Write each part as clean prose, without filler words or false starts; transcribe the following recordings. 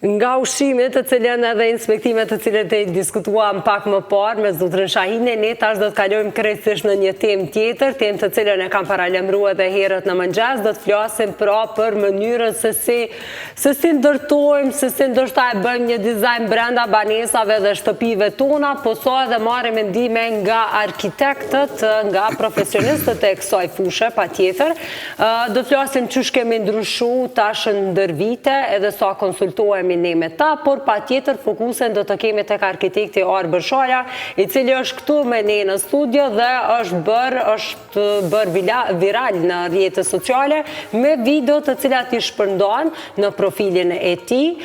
Nga ushqimi të cilën edhe inspektimet të cilët e diskutuam pak më parë me zotrin Shahini, ne tash do të kalojmë krejtësisht në një temë tjetër, temë të cilën e kam paralajmëru edhe herët në mëngjes, do të flasim pra për mënyrën se si se si ndërtojmë, se si ndoshta e bëjmë një dizajn brenda banesave dhe shtëpive tona, po sa edhe marrim mendime nga arkitektët, nga profesionistët e kësaj fushe, patjetër. Do të flasim qysh kemi ndryshu tash ndër vite edhe sa konsultohemi ne me ta, por patjetër fokusin do të kemi tek arkitekti Arbër Shala, i cili është këtu me ne në studio dhe është bërë është bërë viral në rrjete sociale me video të cilat i shpërndan në profilin e tij,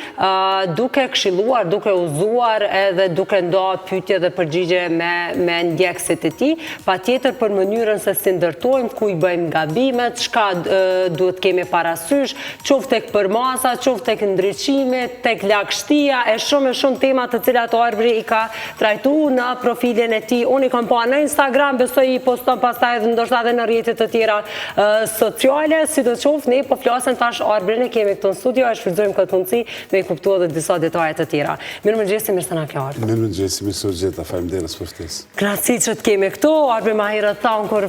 duke këshilluar, duke udhëzuar edhe duke nda pyetje dhe përgjigje me me ndjekësit e tij, patjetër për mënyrën se si ndërtojmë, ku i bëjmë gabimet, çka duhet kemi parasysh, qoftë tek përmasa, qoftë tek ndriçimi, tek lagështia e shumë e shumë tema të cilat Arbri i ka trajtu në profilin e tij. Unë i kam pa në Instagram, besoj i poston pastaj edhe ndoshta edhe në rrjete të tjera sociale, sidoqoftë ne po flasim tash Arbrin e kemi këtu në studio, e shfrytëzojmë këtë mundësi me i kuptu edhe disa detaje të tjera. Mirëmëngjesi, mirë se na ke ardhur. Mirëmëngjesi, mirë se u gjeta, faleminderit për ftesë. Kënaqësi që të kemi këtu, Arbri ma herët thamë kur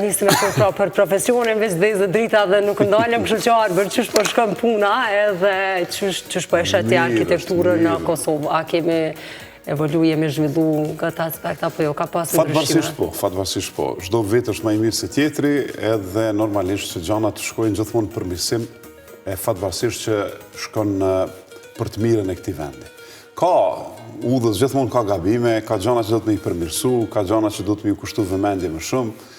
nisim me fol pra për profesionin, veç ndezë drita dhe nuk ndalem, kështu që Arbër, qysh po shkon puna edhe qysh, qysh po e sheh ti arkitekturën në Kosovë, a kemi evolu, jemi zhvillu në këtë aspekt, apo jo, ka pasur ndryshime? Fatbardhësisht po, fatbardhësisht po. Çdo vit është ma i mirë se tjetri, edhe normalisht që gjanat shkojnë gjithmonë përmirësim, e fatbardhësisht që shkon për të mirën e këtij vendi. Ka udhës, gjithmonë ka gabime, ka gjana që duhet me i përmirësu, ka gjana që duhet me i kushtu vëmendje më shumë,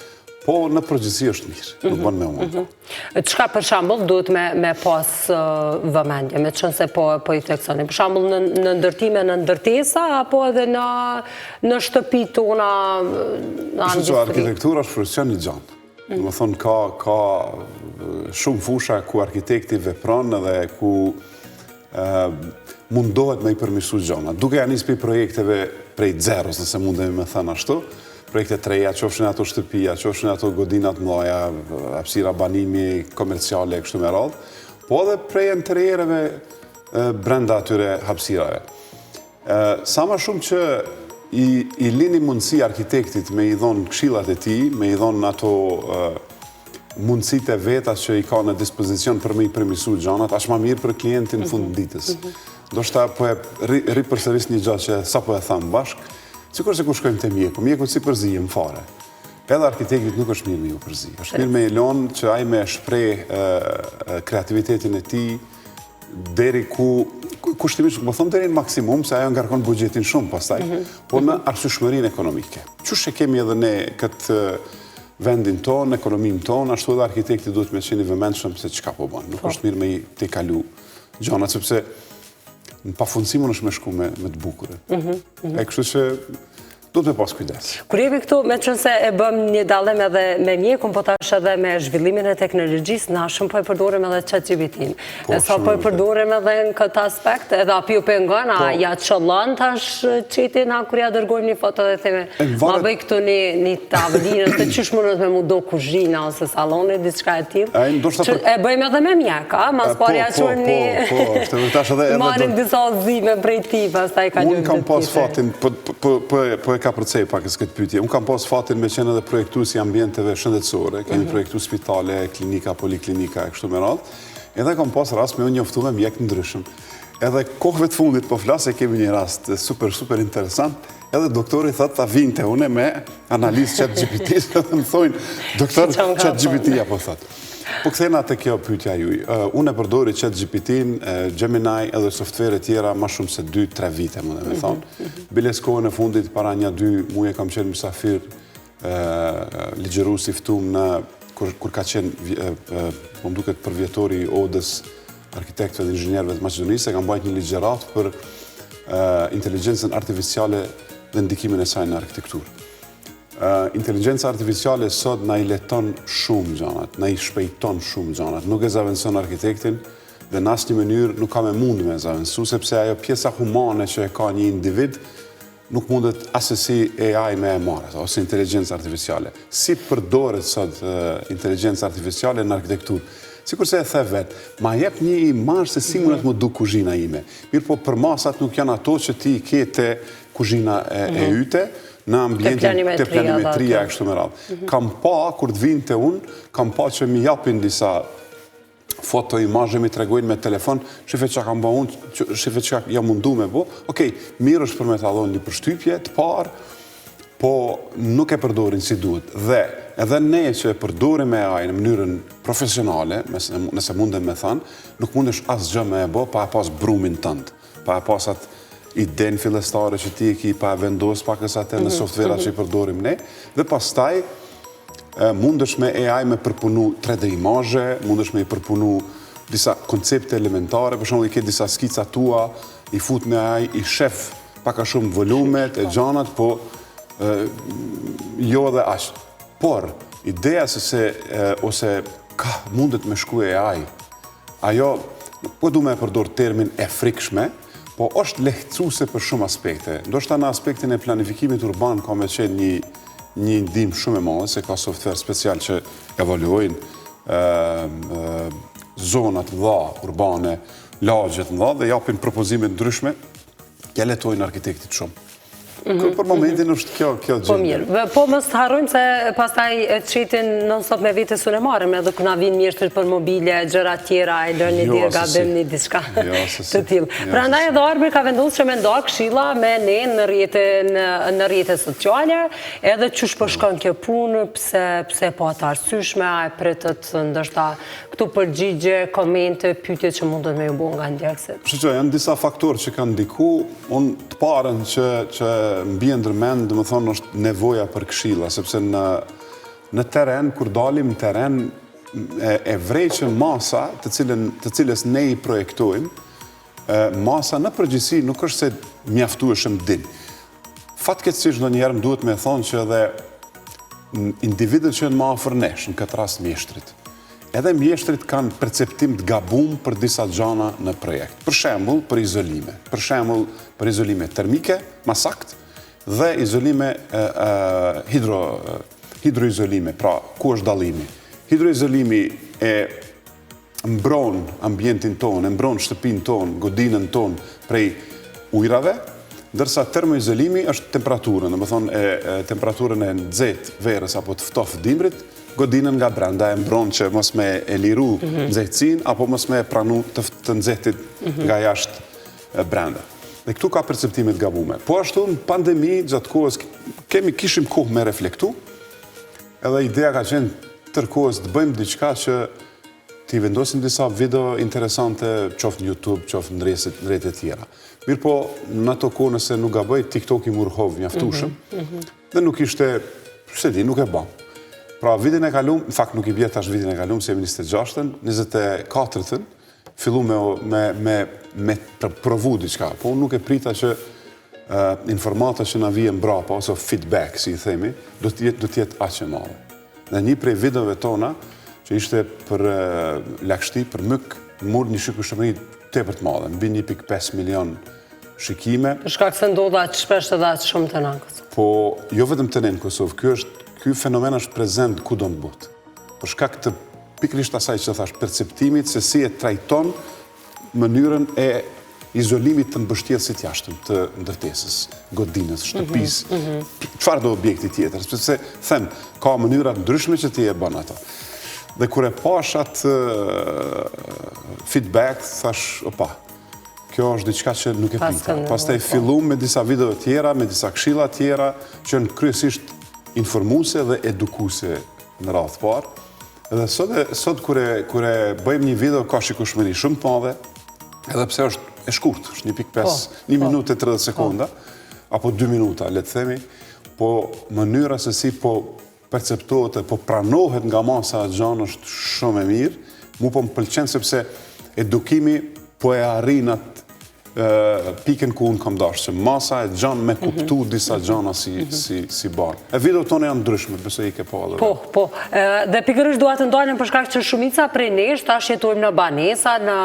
po në përgjithësi është mirë, nuk mhm, bën me unë. Mhm. Çka për shembull duhet me, me pas vëmendje, meqenëse po, po i theksoni? Për shembull në, në ndërtime në ndërtesa, apo edhe në, në shtëpi tona, në industri? Arkitektura është profesion i gjanë. Domethonë, ka, ka shumë fusha ku arkitekti vepron edhe ku mundohet me i përmirësu gjona. Duke ja nisë prej projekteve prej zeros, nëse mundemi me thënë ashtu, projekte të reja, qofshin ato shtëpia, qofshin ato godinat mëdhaja, hapësira banimi, komerciale, kështu me radhë, po edhe prej interiereve brenda atyre hapësirave. Sa ma shumë që i, i lini mundësi arkitektit me i dhonë këshillat e tij, me i dhonë ato mundësitë e veta që i ka në dispozicion për me i përmirësu gjanat, aq ma mirë për klientin në fund të mhm. ditës. Mhm. Ndoshta po e ripërsëris një gjë që sapo e thamë bashkë, sikurse kur shkojmë te mjeku, mjeku s'i përzihem fare. Edhe arkitektit nuk është mirë me ju përzi. Është mirë me i lonë që ai me shpreh kreativitetin e tij, deri ku, kushtimisht, po thom deri në maksimum, se ajo ngarkon buxhetin shumë pastaj, mhm. po në arsyeshmërinë ekonomike. Qysh e kemi edhe ne këtë vendin tonë, ekonominë tonë, ashtu edhe arkitekti duhet me qenë i vëmendshëm se çka po bën. Nuk po. është mirë me i tejkalu gjanat, sepse në pafundësi mundesh me shku me, me të bukurën. Mhm, mhm. E kështu që Duhet me pas kujdes. Kur jemi këtu, meqenëse e bëmë një dallim edhe me mjekun, po tash edhe me zhvillimin e teknologjisë, na shumë po e përdorim edhe ChatGPT-n. Po, Sa po e përdorim edhe në këtë aspekt, edhe a po ju pengon, a po. ja qëllon tash Chat-in, a kur ja dërgojmë një foto dhe themi, ma bëj këtu një, një tavolinë, se qysh mundet me m'u dok kuzhina ose salloni, diçka e tillë. E bëjmë edhe me mjek, a? Mas po, pari ja po, çojmë një... Po, po, po, Marrim disa udhëzime prej tij, pastaj kalojmë Unë kam pas fatin, po, Po, po, po e kapërcej pak këtë pyetje. Unë kam pas fatin me qenë edhe projektues i ambienteve shëndetësore, kemi mhm. projektu spitale, klinika, poliklinika e kështu me radhë. Edhe kam pas rast me u njoftu me mjekë të ndryshëm. Edhe kohëve të fundit po flas e kemi një rast super super interesant. Edhe doktori thotë ta vinte une me analizë chat GPT, dhe më thojnë, doktor chat GPT ja po thotë. Po kthehna te kjo pyetja juj. Unë e përdori chat GPT-n, Gemini edhe softvere tjera ma shumë se 2-3 vite, më dhe me mhm, thonë. Mhm. Biles kohën e fundit, para nja 2 muje kam qenë mysafir ligjërues i ftum në kur, kur ka qenë, po më duket përvjetori i odës arkitektëve dhe inxhinierëve të Maqedonisë, e kam mbajt një ligjëratë për inteligjencën artificiale dhe ndikimin e saj në arkitekturë. Inteligjenca artificiale sot na i lehton shumë gjanat, na i shpejton shumë gjanat, nuk e zavendëson arkitektin dhe në asnjë mënyrë nuk ka me mundë me zavendësu, sepse ajo pjesa humane që e ka një individ, nuk mundet asesi AI me e marrë, ose inteligjenca artificiale. Si përdoret sot inteligjenca artificiale në arkitekturë? Sikurse e the vetë, ma jep një imazh se si mundet m'u duk kuzhina ime. Mirëpo përmasat nuk janë ato që ti i ke te kuzhina e mhm. yte, në ambientin te planimetria e kështu me radhë. Mhm. Kam pa, kur të vinë te unë, kam pa që mi japin disa foto, imazhe mi tregojnë me telefon, shife çka kam ba unë, shife çka jam mundu me bo. Okej, mirë është për me ta dhonë një përshtypje të parë, po nuk e përdorin si duhet. Dhe edhe ne që e përdorim AI në mënyrën profesionale, nëse mundem me thanë, nuk mundesh asgjë me e bo pa e pas brumin tënd, pa e pas atë idenë fillestare që ti e ki, pa e vendos pakës atë në mhm, softverat që i mhm. përdorim ne, dhe pastaj mundesh me AI me përpunu 3D imazhe, mundesh me i përpunu disa koncepte elementare, për shembull i ke disa skica tua, i fut në AI, i shef pak a shumë volumet e gjanat, po jo edhe aq. Por, ideja se se, ose ka mundet me shku AI, ajo, po du me e përdor termin e frikshme, po është lehtësuese për shumë aspekte. Ndoshta në aspektin e planifikimit urban ka me qenë një, një ndihmë shumë e madhe, se ka software special që evaluojnë zonat mëdha urbane, lagjet mëdha dhe japin propozime ndryshme Ja lehtojnë arkitektit shumë. Mhm, për momentin mhm. është kjo kjo gjendje. Po mirë, po mos të harrojmë se pastaj chatin non stop me vete s'un e marrim edhe kur na vinë mjeshtrit për mobilje, gjëra tjera, e lënë një jo, derë gabim një diçka jo, të tillë. Jo, Prandaj edhe Arbri ka vendosur që me nda këshilla me ne në rrjete në rrjete sociale, edhe qysh po shkon kjo punë, pse pse po të arsyeshme, a e pritët ndoshta këto përgjigje, komente, pyetje që mundet me ju bo nga ndjekësit? Shqyqo, janë disa faktorë që kanë ndiku, unë të parën që, që më bie ndërmend, domethonë, është nevoja për këshilla, sepse në, në teren, kur dalim në teren, e, e vrej që masa të, cilën, të cilës ne i projektojmë, masa në përgjithësi nuk është se mjaftueshëm din. Fatkeqësisht ndonjëherë më duhet me thonë që edhe individët që janë më afër nesh, në këtë rast mjeshtrit. Edhe mjeshtrit kanë perceptim të gabum për disa gjana në projekt. Për shembull, për izolime. Për shembull, për izolime termike, ma sakt, dhe izolime hidro, hidroizolime. Pra, ku është dallimi? Hidroizolimi e mbron ambientin tonë, e mbron shtëpinë tonë, godinën tonë prej ujrave, ndërsa termoizolimi është temperaturën, domethonë e, e temperaturën e nxehtë verës apo të ftohtë dimrit, godinën nga brenda e mbron që mos me e liru mm -hmm. nxehtësinë apo mos me e pranu të, të nxehtit mm -hmm. nga jashtë brenda. Dhe këtu ka perceptime të gabume. Po ashtu në pandemi gjatë kohës kemi kishim kohë me reflektu, edhe ideja ka qenë tërë kohës të bëjmë diçka që T'i vendosim disa video interesante, qoftë në YouTube, qoftë në rrjetet, në rrjete tjera. Mirëpo, në ato kohë nëse nuk gaboj, TikTok i mur hov mjaftueshëm, mm -hmm. dhe nuk ishte, s'e di, nuk e bam. Pra, vitin e kalum, në fakt nuk i bje tash vitin e kalum, se jemi 26-ën, 24-ën, fillu me, me, me, me provu diçka, po unë nuk e prita që uh, informata që na vije mbrapa, ose feedback, si i themi, do të jetë, do të jetë aq e madhe. Dhe një prej videove tona, që ishte për lagështi, për myk, mur një shikueshmëri tepër të madhe, mbi 1.5 milion shikime. Për shkak se ndodh aq shpesh edhe aq shumë te ne në Kosovë. Po, jo vetëm te ne në Kosovë, ky është, ky fenomen është prezent kudo në botë. Për shkak të pikërisht asaj që thash, perceptimit se si e trajton mënyrën e izolimit të mbështjellësit jashtëm të ndërtesës, godinës, mhm, shtëpisë, mhm. çfarëdo objekti tjetër, sepse them, ka mënyra të ndryshme që ti e bën ato. Dhe kur e pash atë feedback, thash, opa, kjo është diçka që nuk e prita. Pastaj po. fillum me disa video tjera, me disa këshilla tjera, që janë kryesisht informuese dhe edukuese në radhë të parë. Dhe sot, sot kur e, kur e bëjmë një video ka shikueshmëri shumë të madhe, edhe pse është e shkurt, është 1.5, po, 1 po, minutë e 30 po. sekonda, apo 2 minuta, le të themi, po mënyra se si po perceptohet e po pranohet nga masa e gjanë është shumë e mirë, mu po më pëlqen sepse edukimi po e arrin atë pikën ku unë kam dashtë, që masa e gjanë me kuptu mhm. disa gjana si, mhm. si, si banë. E videot tona janë ndryshme, besoj i ke pa edhe. Po, po. Dhe pikërisht dua të ndalem për shkak që shumica prej nesh tash jetojmë në banesa, në,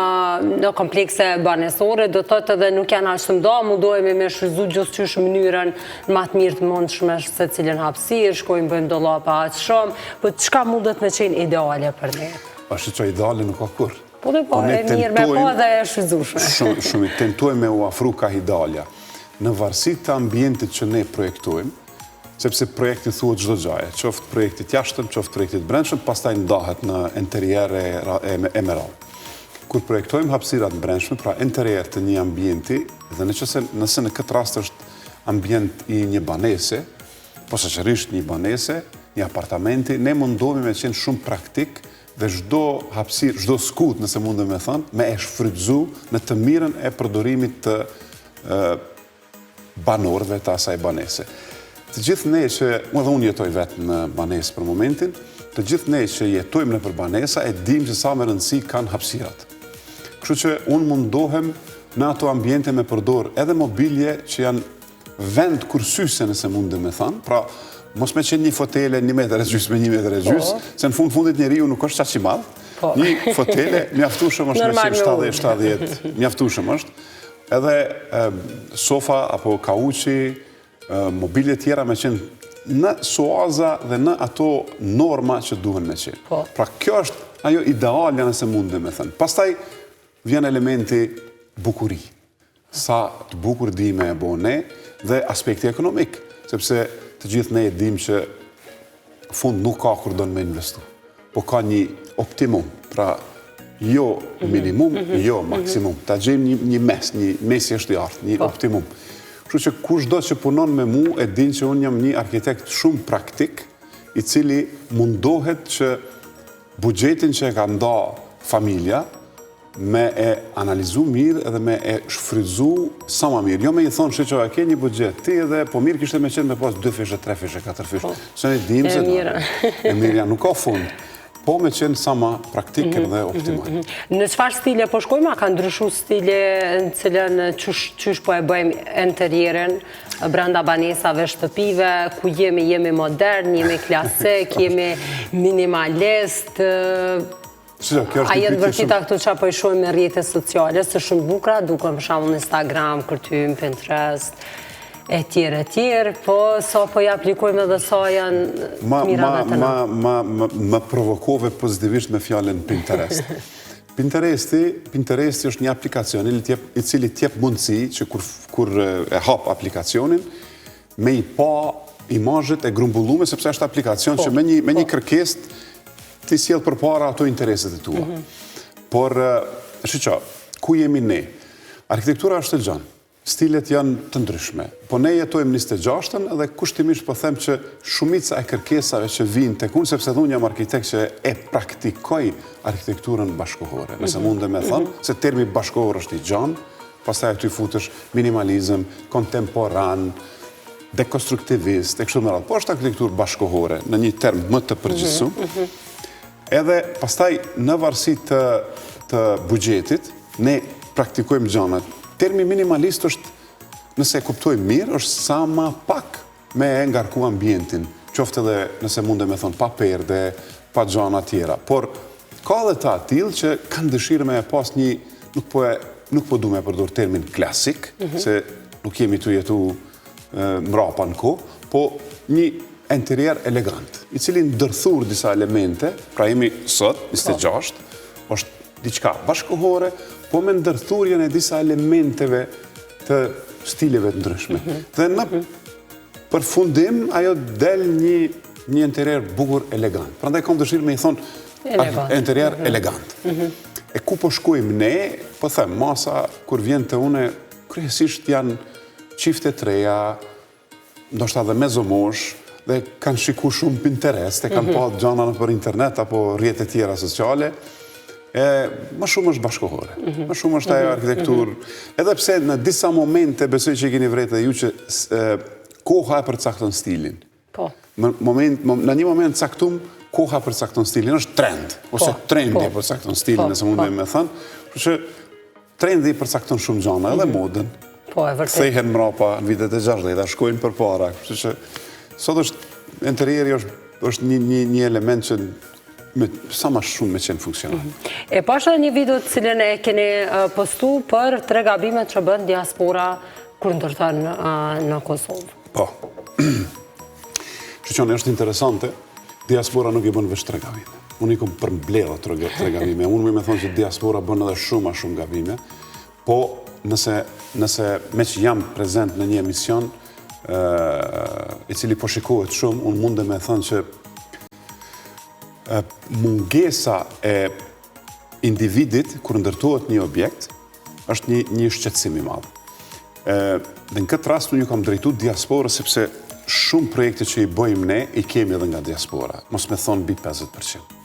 në komplekse banesore, do të thotë edhe nuk janë aq të mëdha, mundohemi me shfrytëzu gjithqysh mënyrën ma të mirë të mundshme secilën hapësirë, shkojmë bëjmë dollapa aq shumë, po çka mundet me qenë ideale për ne? Është që ideale nuk ka kurrë. Po dhe po, po e mirë me po dhe e shfrytëzueshme. Shumë, shumë, tentojmë me u afru ka idealja. Në varësi të ambientit që ne projektojmë, sepse projekt i thuhet çdo gjaje, qoftë projektit jashtëm, qoftë projektit brendshëm, pastaj ndahet në interier e, e, e me radhë. Kur projektojmë hapësirat brendshme, pra interier të një ambienti, dhe në qëse, nëse në këtë rast është ambient i një banese, posaçërisht një banese, një apartamenti, ne mundohemi me qenë shumë praktik dhe çdo hapësirë, çdo skutë, nëse mundem me thënë, me e shfrytëzu në të mirën e përdorimit të banorëve të asaj banese. Të gjithë ne që, edhe unë jetoj vetë në banesë për momentin, të gjithë ne që jetojmë nëpër banesa e dimë se sa me rëndësi kanë hapësirat. Kështu që unë mundohem në ato ambiente me përdor edhe mobilje që janë vend kursyse nëse mundem me thënë, pra mos me qenë një fotele një metër e gjysë me një metër e gjysë, po. se në fund fundit njeriu nuk është qaq i madh, po. një fotele mjaftueshëm është me qenë 70-70, mjaftueshëm është, edhe sofa apo kauçi, mobilje tjera me qenë në suaza dhe në ato norma që duhen me qenë. Po. Pra kjo është ajo idealja nëse mundem me thënë. Pastaj vjen elementi bukuri. Sa të bukur di me e bo ne dhe aspekti ekonomik, sepse të gjithë ne e dim që fund nuk ka kur don me investu, po ka një optimum, pra jo mhm. minimum, mm -hmm. jo mhm. maksimum. Ta gjejmë një, një mes, një mesi është i artë, një po. optimum. Kështu që kushdo që punon me mu e din që unë jam një arkitekt shumë praktik, i cili mundohet që buxhetin që e ka nda familja, me e analizu mirë edhe me e shfrytzu sa ma mirë. Jo me i thonë shiqo, e ke një buxhet ti edhe, po mirë kishte me qenë me pas dy fish e tre fish e katër fish. Po. Se ne dimë se e e mirja nuk ka fund. Po me qenë sa ma praktik mhm, dhe optimal. Mhm, mhm. Në çfarë stile po shkojmë, a ka ndryshu stile në cilën qysh, qysh po e bëjmë interierin brenda banesave, shtëpive, ku jemi, jemi modern, jemi klasik, jemi minimalist, A janë të vërteta këto që po i shohim në rrjete sociale, se shumë bukra, duken për shembull në Instagram, kërtym, Pinterest, e tjerë, e tjerë, po sa po i aplikojmë edhe sa janë mira dhe të në. Ma, ma, më provokove pozitivisht me fjalën Pinterest. Pinteresti, Pinteresti është një aplikacion i cili t'jep mundësi që kur, kur e hap aplikacionin, me i pa imazhet e grumbullume, sepse është aplikacion po, që me një, me një po. kërkesë t'i sjell përpara ato intereset e tua. Mhm. Por, shiqo, ku jemi ne? Arkitektura është e gjanë, stilet janë të ndryshme. Po ne jetojmë 26-ën dhe kushtimisht po them që shumica e kërkesave që vijnë tek unë, sepse dhe unë jam arkitekt që e praktikoj arkitekturën bashkëkohore. Nëse mm -hmm. mundem me thënë, mhm. se termi bashkëkohor është i gjanë, pastaj aty futesh minimalizëm, kontemporan, dekonstruktivist, e kështu me radhë. Po është arkitekturë bashkëkohore, në një term më të përgjithësum. Mhm, mhm. Edhe pastaj në varësi të, të buxhetit, ne praktikojmë gjanat. Termi minimalist është, nëse e kuptojmë mirë, është sa ma pak me e ngarku ambientin, qoftë edhe nëse mundem me thonë pa perde, pa gjana tjera. Por ka edhe të atillë që kanë dëshirë me e pas një, nuk po e nuk po du me përdor termin klasik, mm -hmm. se nuk jemi tu jetu mrapa në kohë, po një interier elegant, i cili ndërthur disa elemente, pra jemi sot, 26, po. është diçka bashkëkohore, po me ndërthurjen e disa elementeve të stileve të ndryshme. Mhm. Dhe në mhm. përfundim, ajo del një, një interier bukur elegant. Prandaj kam dëshirë me i thonë interier mhm. elegant. E ku po shkojmë ne, po them, masa kur vjen te une, kryesisht janë çifte të reja, ndoshta edhe mezomoshë, dhe kanë shiku shumë Pinterest, e kanë mm -hmm. pa gjana nëpër internet apo rrjete tjera sociale, e më shumë është bashkëkohore, mm -hmm. më shumë është ajo mhm. arkitekturë, mm -hmm. edhe pse në disa momente besoj që i keni vrejtë dhe ju që e, koha e përcakton stilin. Po. Në, moment, në një moment caktum, koha përcakton stilin, është trend, ose po, trendi po. e përcakton stilin, po, nëse mundem po. me thënë, që Trendi përcakton shumë gjana, edhe mhm. modën. Po, e vërtetë. Kthehen mrapa në vitet e 60, shkojnë përpara. Kështu që sot është interieri është është një një një element që me sa ma shumë me qenë funksional. Mhm. E pashë edhe një video të cilën e keni postu për tre gabimet që bën diaspora kur ndërton në Kosovë. Po. Që që është interesante. Diaspora nuk i bën veç tre gabime. Unë i kom përmbledhë tre, tre gabime. Unë muj me thonë që diaspora bën edhe shumë ma shumë gabime. Po, nëse, nëse meqë jam prezent në një emision, i cili po shikohet shumë, unë mundem me thonë që mungesa e individit kur ndërtohet një objekt, është një, një shqetësim i madh. Ë dhe në këtë rast unë ju kam drejtu diasporës sepse shumë projekte që i bëjmë ne i kemi edhe nga diaspora, mos me thonë mbi 50%.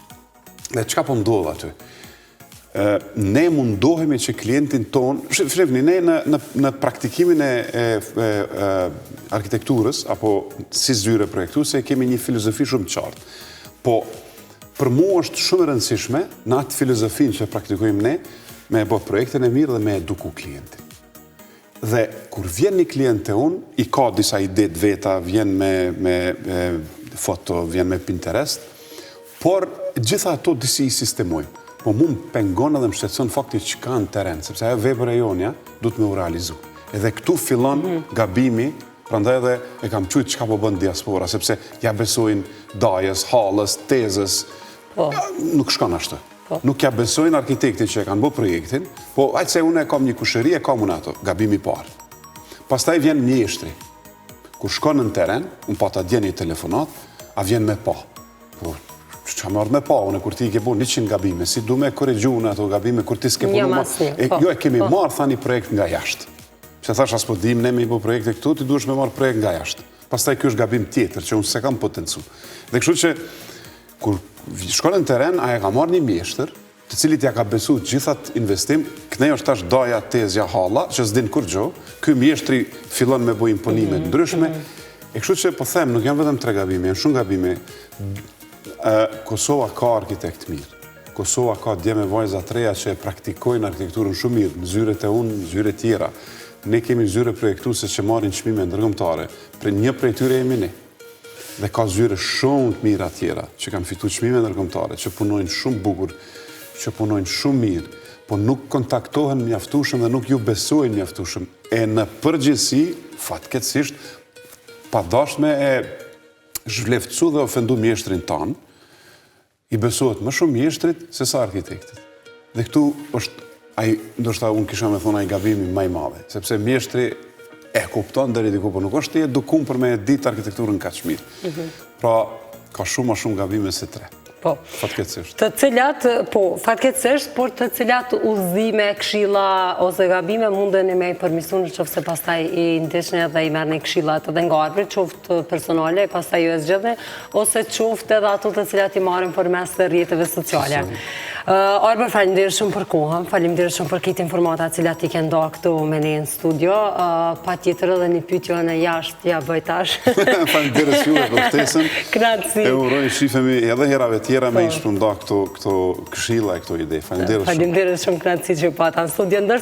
Dhe çka po ndodh aty? Ë ne mundohemi që klientin ton, shifni ne në në në praktikimin e, e, e, e arkitekturës apo si zyre projektuese kemi një filozofi shumë të qartë. Po Për mua është shumë e rëndësishme në atë filozofinë që praktikojmë ne, me e bë projektin e mirë dhe me eduku klientin. Dhe kur vjen një klient te unë, i ka disa ide të veta, vjen me, me, me foto, vjen me Pinterest, por gjitha ato disi i sistemojmë. Po mu më pengon edhe më shqetëson fakti që ka në teren, sepse ajo vepër e jonja duhet me u realizu. Edhe këtu fillon mm -hmm. gabimi Prandaj edhe e kam qujtë çka po bën diaspora, sepse ja besojnë dajës, hallës, tezës, po. nuk shkon ashtu. Po. Nuk ja besojnë arkitektit që e kanë bo projektin, po ajtë se unë e kam një kushëri, e kam unë ato, gabimi i parë. Pastaj vjen mjeshtri. Kur shkon në teren, unë pata dje një telefonat, a vjen me pa. Po, çka me ardhë me pa, unë kur ti i ke bo 100 gabime, si du me korrigju unë ato gabime, kur ti s'ke punu ma... E, po, jo, e kemi po. marrë, tha një projekt nga jashtë. Se thash, as po dim ne me i bo projekte këtu, ti duhesh me marrë projekt nga jashtë. Pastaj ky është gabim tjetër, që unë s'e kam potencu. Dhe kështu që, kur shkon në teren, ai e ka marrë një mjeshtër, të cilit ja ka besu gjithë atë investim, kënej është tash daja, tezja, halla, që s'din kurgjo, ky mjeshtri fillon me bo imponime të mhm, ndryshme, mhm. e kështu që po them, nuk janë vetëm tre gabime, janë shumë gabime. Kosova ka arkitekt mirë. Kosova ka djem e vajza të reja që e praktikojnë arkitekturën shumë mirë, në zyret e unë, në zyre tjera. Ne kemi zyre projektuese që marrin çmime ndërkombëtare. Prej një prej tyre jemi ne. Dhe ka zyre shumë të mira tjera që kanë fitu çmime ndërkombëtare, që punojnë shumë bukur, që punojnë shumë mirë, po nuk kontaktohen mjaftueshëm dhe nuk ju besojnë mjaftueshëm. E në përgjithësi, fatkeqësisht, pa dashtë me e zhvleftësu dhe ofendu mjeshtrin tanë, I besohet më shumë mjeshtrit se sa arkitektit. Dhe këtu është ai, ndoshta unë kisha me thonë ai gabimi më i madh, sepse mjeshtri e kupton deri diku, por nuk është i edukum për me e ditë arkitekturën kaq mirë. Mm -hmm. Pra, ka shumë ma shumë gabime se tre. Po. Fatkeqësisht. Të cilat, po, fatkeqësisht, por të cilat udhëzime, këshilla ose gabime mundeni me i përmisu në qoftë se pastaj i ndiqni dhe i merrni këshillat edhe nga Arbri, qoftë personale, pastaj ju e zgjidhni, ose qoftë edhe ato të cilat i marrim përmes rrjeteve sociale. Arbër, faleminderit shumë për kohën, faleminderit shumë për këto informata të cilat i ke nda këtu me ne në studio. Patjetër edhe një pyetje në jashtë ja bëj tash. Faleminderit juve për ftesën. Kënaqësi. E uroj shifemi edhe herave tjera me i po. shpërnda këto këto këshilla e këto ide. Faleminderit shumë. Faleminderit shumë kënaqësi që pata në studio. Ndërsa.